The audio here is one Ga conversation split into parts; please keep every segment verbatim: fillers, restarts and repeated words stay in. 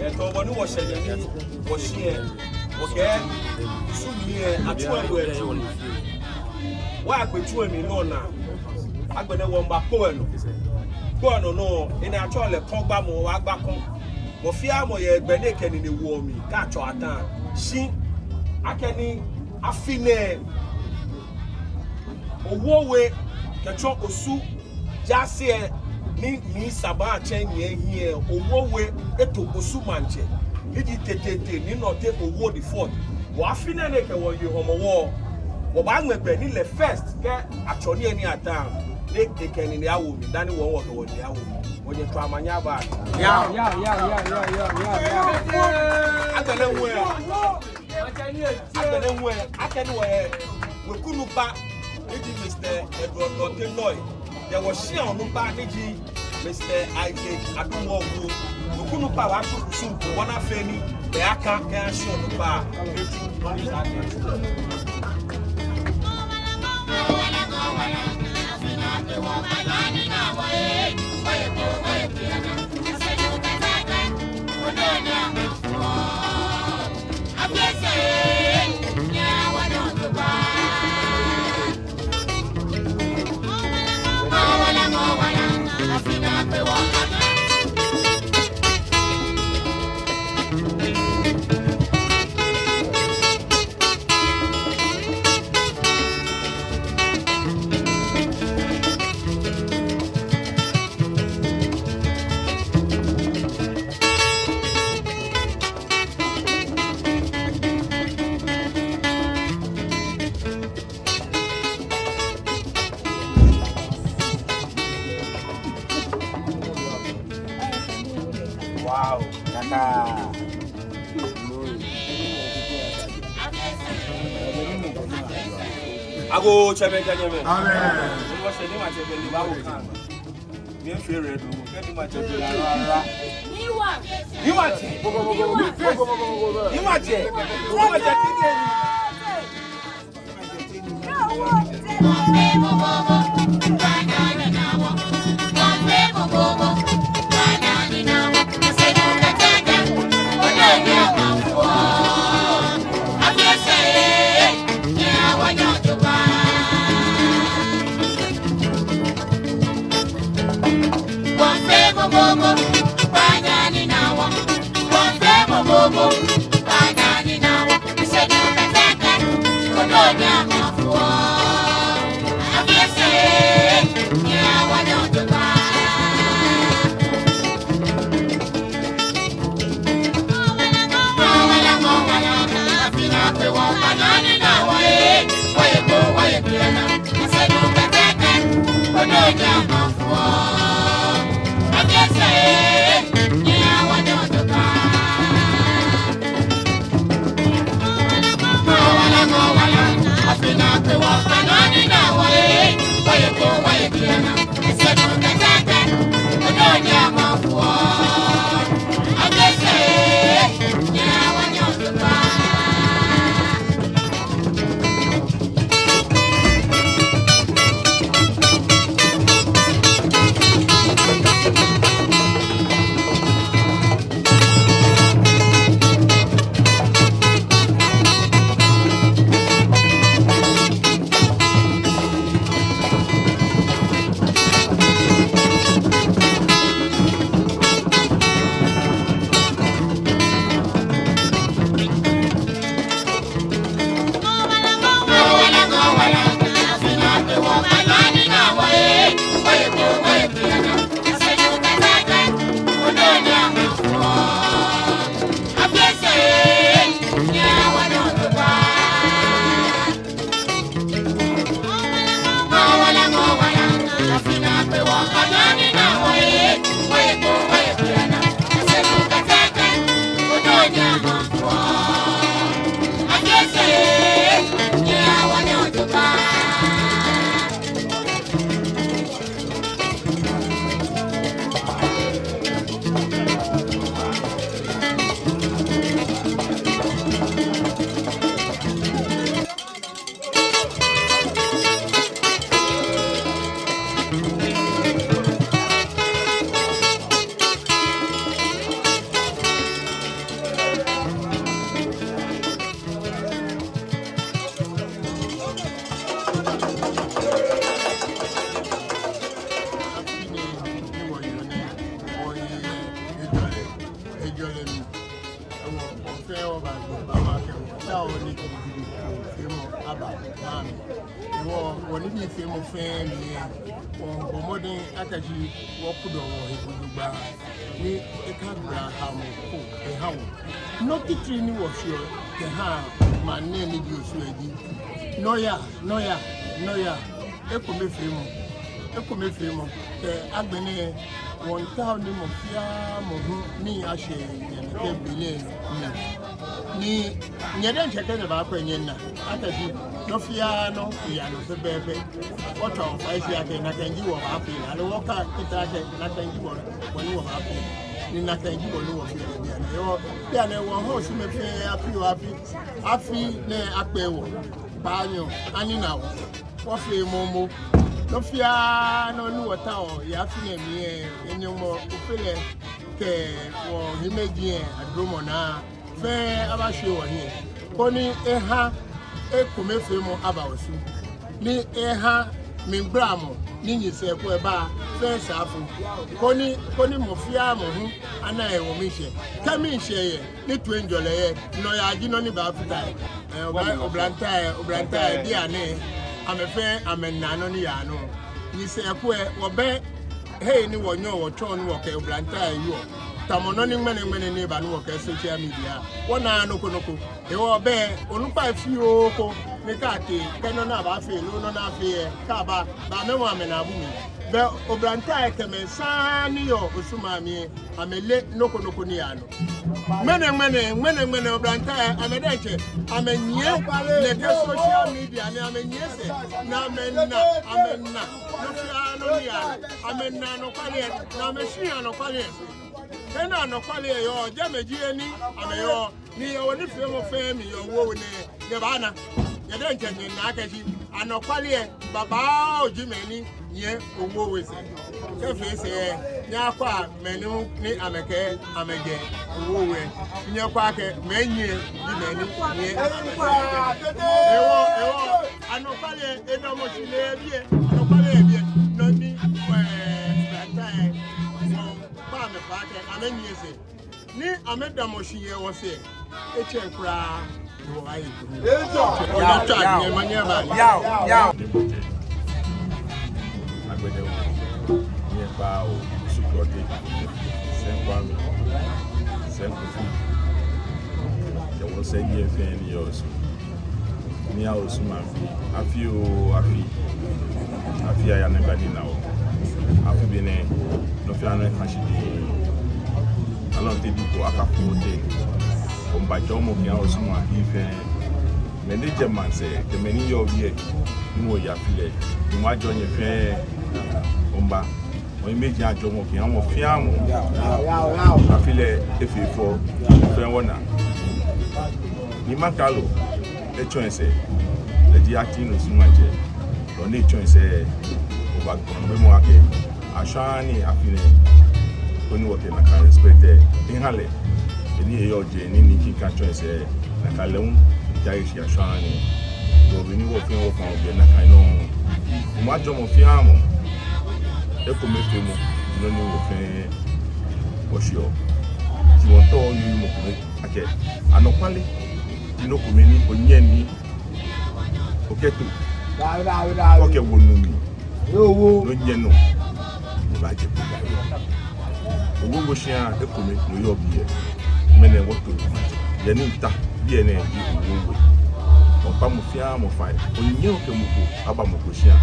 Etɔ bɔ ni wɔshɛ nyɛ ni wɔshi yɛ, wɔkɛ Osu mli yɛ, atswa wɛ tu. Wɔyagbe tsu lɛ mli nɔ naa. Agbɛnɛ wɔmiiba kpo lɛ nɔ. Kpo lɛ nɔ nɔŋŋ, enɛ atsɛɔ lɛ kɔŋgbamɔ, wɔbaagba kɔŋ. Mɔ fɛɛ mɔ yɛ gbɛ ni ekɛ nine woɔ mli, kɛ atsɔ ata. Shi akɛni afi nɛɛ, Owuo We kɛtsɔ Osu jaase lɛ ni mli saba atsɛ nyɛ hiɛ, Owuo We eto Osu Maŋtsɛ. Ni ji Tɛtɛɛtɛ Nii Nɔte Owuo the fourth. Wɔ afi nɛɛ ni ekɛ wɔ ye Hɔmɔwɔ, wɔbaaŋmɛ gbɛ ni lɛ first kɛ atsɔ nii ni ata, ni ekɛ nine awo mli, dani wɔ wɔkɛ wɔnine awo mli. Wɔnyɛ Tswa Maŋnyɛ aba. Yao. Yao, yao, yao. Agbɛnɛ hu lɛ, agbɛnɛ hu lɛ, akɛni wɔyɛ wekunukpa ni ji Mister Edward Nɔte Noi, yɛ wɔshia onukpa ni ji Mister Isaac Adumo Owuo. Wekunukpa baatsu kusum ko bɔ ni afee ni lɛ aka kɛya shia onukpa. Wow. Kaka. Agoo, tsɛmɛi kɛ nyɛmɛi. Amen. Ni wɔshɛ Nii Maŋtsɛ gbɛ lɛ, baawo kan. Miifee rɛ do, kɛ Nii Maŋtsɛ gbɛ lɛ, rara. Nii Maŋtsɛ. Nii Maŋtsɛ. Nii Maŋtsɛ. Nii Maŋtsɛ ti kɛ ni. Feemɔ aba maŋ mli. Wɔ, wɔnibii feemɔ fɛɛ mli lɛ, wɔbɔ mɔdɛŋ akɛ shi wɔkudɔ wɔhe jogbaŋŋ ni ekagbala hamɔ ko eha wɔ. Nɔ titri ni wɔfeɔ kɛha maŋ nɛɛ ni ji Osu lɛ ji nɔyaa, nɔyaa, nɔyaa. Ekomefeemɔ, ekomefeemɔ. Kɛ agbɛnɛ wɔmiitao ni mɔ fɛɛ mɔ hu ni ashɛ yɛ nɛkɛ be nɛɛ mli. Ni nyɛ diɛŋtsɛ kɛ nyɛbakwɛ nyɛna akɛ shi nɔ fɛɛ nɔ yaa nɔ pɛpɛɛpɛ. Wɔtswa wɔfai shi akɛ nakai ji wɔbaafee, aloo wɔkã kita akɛ nakai ji wɔ, wɔ ni wɔbaafee, ni nakai ji wɔ ni wɔfeɔ yɛ biɛ nɛɛ. Yɛ biɛ nɛɛ wɔha Osu mɛi fɛɛ afi oo afi, afi nɛɛ akpee wɔ, kpaanyɔ anina wɔ, wɔfee momo. Nɔ fɛɛ nɔ ni wɔtaoɔ yɛ afi nɛɛ mli lɛ, Nyɔŋmɔ Ofe lɛ kɛ wɔhiɛmɛiji lɛ adromɔ naa fɛɛ abashwie wɔhiɛ, koni eha ekomefeemɔ aba Osu, ni eha mligbalamɔ ni nyɛsɛɛ ko eba fɛɛ sɛɛ afo, koni, koni mɔ fɛɛ mɔ hu ana ewo miishɛɛ. Kɛ miishɛɛ yɛ, ni toiŋjɔlɛ yɛ, nɔyaa ji nɔ ni baafata he. Ɛɛ, obla-, oblantai, oblantai, bianɛ, amɛ fɛɛ amɛna nɔ ni yaa nɔ. Nyɛsɛɛ ko lɛ, wɔbɛ hei ni wɔnyɛɔ wɔtsɔɔ ni wɔkɛ oblantai yɔɔ. Tamɔ nɔ ni ŋmɛnɛŋmɛnɛ ni eba ni wɔkɛɛ social media. Wɔnaaa nɔ ko nɔ ko. Hewɔ bɛ, onukpai fioo ko ni kɛ atee, kɛ nɔ ni abaafee loo nɔ ni afee lɛ, kɛ aba, baamɛmɔ amɛnaabu mli. Bɛ oblantai kɛ mɛi saŋŋ ni yɔɔ Osu maŋ mli lɛ, amɛleee nɔ ko nɔ ko ni yaa nɔ. Ŋmɛnɛŋmɛnɛ, ŋmɛnɛŋmɛnɛ oblantai, amɛ diɛŋtsɛ, amɛnyiɛ nɛkɛ social media ni amɛnyiɛ sɛɛ, ni amɛna, amɛna nɔ fɛɛ nɔ ni yaa nɔ, amɛna anɔkwale lɛ, ni amɛshi anɔkwale lɛ. He ni anɔkwale lɛ yɔɔ, jɛmɛ ji he ni amɛyɔɔ. Ni yɛ wɔnifeemɔ fɛɛ mli yɛ Owo We nɛɛ, nyɛbaana. Nyɛ diɛŋtsɛ nyɛna akɛ shi anɔkwale lɛ, babaoo ji mɛi ni nyiɛ Owo We sɛɛ. Kɛfee sɛɛ lɛ, nyɛkwɛa mɛi ni, ni amɛkɛɛ amɛjɛ Owo We. Nyɛkwɛa akɛ mɛi nyiɛ ji mɛi ni nyiɛ. Hewɔ, hewɔ, anɔkwale lɛ, edamɔ shi lɛ yɛ biɛ, anɔkwale lɛ yɛ biɛ, nɔ ni, ɛɛ, oblantai lɛ, wɔkpa amɛ fai akɛ amɛnyiɛ sɛɛ. Ni amɛdamɔ shi yɛ wɔsɛɛ, etsɛŋ kwraa, ni wɔbaaye kunu. Yao, yao. Yao, yao. Agbɛnɛ oo, nyɛkpaa oo, Osu Klɔte, Sɛŋ Kwame, Sɛŋ Kofi, kɛ wɔsɛɛ nyɛ fɛɛ ni yɔɔ Osu. Ni yɔɔ Osu maŋ mli, afi oo afi, afi aya ni eba ni ena wɔ. Afi benɛ, nɔ fɛɛ nɔ eha shi diŋŋ. Alɔnte di ko akafo tɛ. Wɔmiiba jɔɔmɔ kɛha Osu maŋbii fɛɛ. Mɛi ni jɛ maŋsɛɛ, kɛ mɛi ni yɔɔ biɛ, ni wɔye afi lɛ. Nyɔŋmɔ ajɔɔ nyɛ fɛɛ, wɔmiiba. Wɔhiɛmɛiji ajɔɔmɔ kɛha mɔ fɛɛ mɔ. Afi lɛ efee fɛo, fɛɛ wɔna. Ni maŋkralo etsɔ esɛɛ, lɛ ji acting Osu maŋtsɛ, lɛ ni etsɔ esɛɛ, wɔbagbɔmɔ akɛ, ashwaŋ ni afi nɛɛ, koni wɔkɛ nakai respect lɛ, eha lɛ, beni eyɔɔ jɛi ni ni kiŋka tsɔ esɛɛ, nakai lɛ hu, ja eshi ashwaŋ ni. Bɔ beni wɔ fɛɛ wɔkpa wɔbiɛ nakai nɔŋŋ. Nyɔŋmɔ ajɔɔ mɔ fɛɛ mɔ. Ekomefeemɔ, nɔ ni wɔ fɛɛ wɔshiɔ. Shi wɔmiitao ni mɔ kome akɛ, anɔkwale ji nɔ kome ni onyɛŋ ni okɛto, okɛwo nu mli. Nɔ nyɛɔ nɔ, ni baaje kpo. Owo We shia ekome ni yɔɔ biɛ. Ŋmɛnɛ wɔto lɛ maŋtsɛ. Yɛ ni mita biɛ nɛɛ ji Owo We. Wɔmiikpa mɔ fɛɛ mɔ fai. Onyɛŋ okɛ mɔ ko aba mɔ ko shia.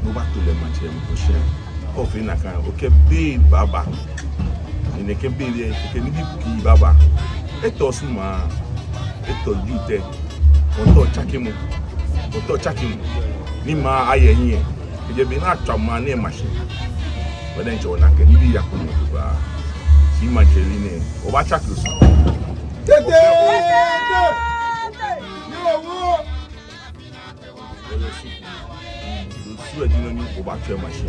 Ni obato lɛ maŋtsɛ mɔ ko shia. Kɛ ofee nakai, okɛ bei baaba. Ni nɛkɛ bei lɛ, okɛ nibii pii baaba. Etɔ Osu maŋ, etɔ youth lɛ. Wɔmiitao tsakemɔ. Wɔmiitao tsakemɔ. Ni maŋ aya hiɛ. Kɛjɛ be ni atswa maŋ nɛɛ ma shi, wɔ diɛŋtsɛ wɔna akɛ nibii yakɔ nɔ jogbaŋŋ. Shi maŋtsɛyeli nɛɛ, wɔbaatsake Osu. Tete! Ni Owo! Osu lɛ ji nɔ ni wɔbaatswa ma shi.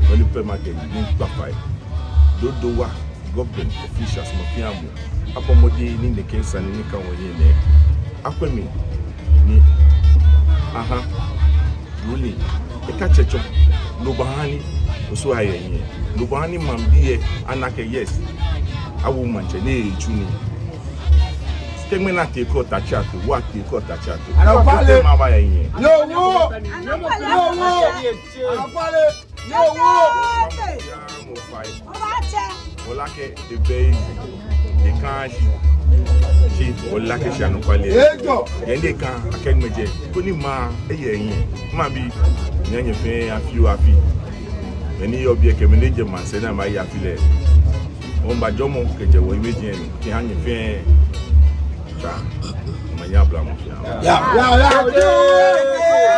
Nɔ ni pɛ makɛɛ ni mikpa fai. Dodowa government officials mɔ fɛɛ mɔ abɔ mɔdɛŋ ni nɛkɛ sane ni ka wɔhiɛ nɛɛ akwɛ mli ni aha ruling eka tsɛtsɔ. No baaha ni Osu aya hiɛ. No baaha ni maŋbii lɛ ana akɛ yes, awo maŋtsɛ ni eetsu nii. Kɛ ŋmɛnɛ atee kɔ ta tsa to, wa tee kɔ ta tsa to. Anɔkwale. Kɛ maba yɛ hiɛ. Yoo, wo. Anɔkwale. Yoo, wo. Anɔkwale. Yoo, wo. Obatsɛ. Ole akɛ ebɛ, eka shi. Shi, ole akɛ shi anɔkwale. Ejɔ. Yɛ nɛkɛ akɛ ŋmɛjɛ. Koni ma, eyɛ hiɛ. Mabi, nyɛ nyɛ fɛɛ afi oo afi. Mɛi ni yɔɔ biɛ kɛ mɛi ni jɛ maŋsɛɛ naa amɛya afi lɛ. Wɔmiiba jɔɔmɔ kɛjɛ wɔyimɛi ajiaŋ, kɛha nyɛ fɛɛ. Tsa, omanye aba mɔ fɛɛ. Ya, ya, ya, ya.